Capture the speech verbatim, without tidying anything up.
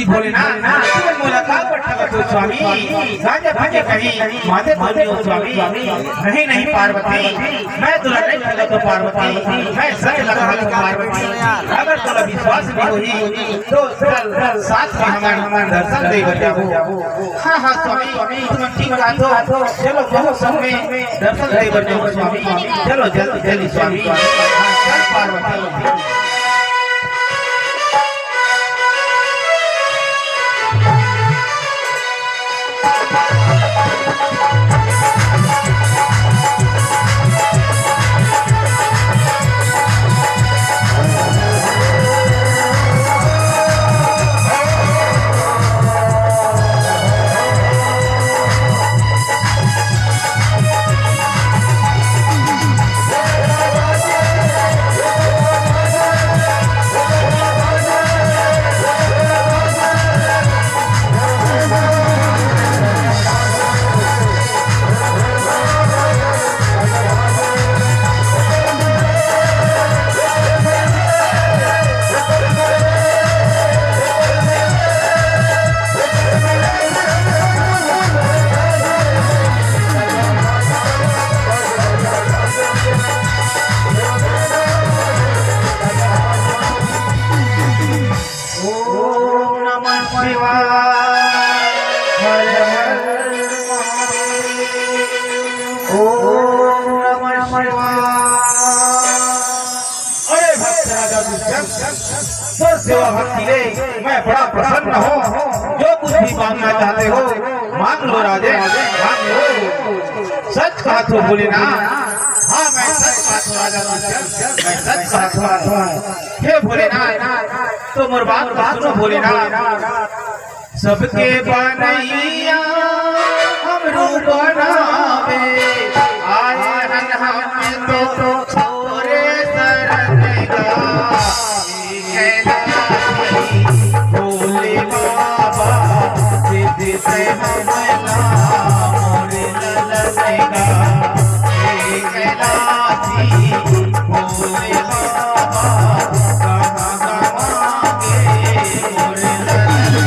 भोलेनाथ, तुम मोला काबर ठगत हो स्वामी? गांजा पी के कहीं माते तो नहीं हो स्वामी? नहीं, नहीं पार्वती, मैं तोला नहीं ठगत हो पार्वती, मैं सच ल कहत हो पार्वती। अगर तोला विश्वास नहीं होही तो चल, चल साथ में हमन दर्शन दे बर जाबो। हाँ, हाँ स्वामी, तुम ठीक कहत हो, चलो, चलो संग में दर्शन दे बर जाबो स्वामी, चलो जल्दी, जल्दी स्वामी। हाँ, चल पार्वती। ओम नमः शिवाय। हर हर महादेव। ओम नमः शिवाय। अरे भक्त राजा दुष्यंत, तोर सेवा भक्ति ले मैं बड़ा प्रसन्न हूँ। जो कुछ भी मांगना चाहते हो, मांग लो राजे, मांग लो। सच कहत हो भोलेनाथ। हाँ, मैं सच कहत हूँ राजा दुष्यंत, मैं सच कहत हूँ। हे भोलेनाथ, तो मोर बात ला सुनो भोलेनाथ। सबके बनैया हमरो बनावे, आए हन हम तो तोरे शरण गा। कैलाशी भोले बाबा, दे दे हमला मोरे ललन गा। हे कैलाशी भोले बाबा, कहाँ गवागे मोरे ललन।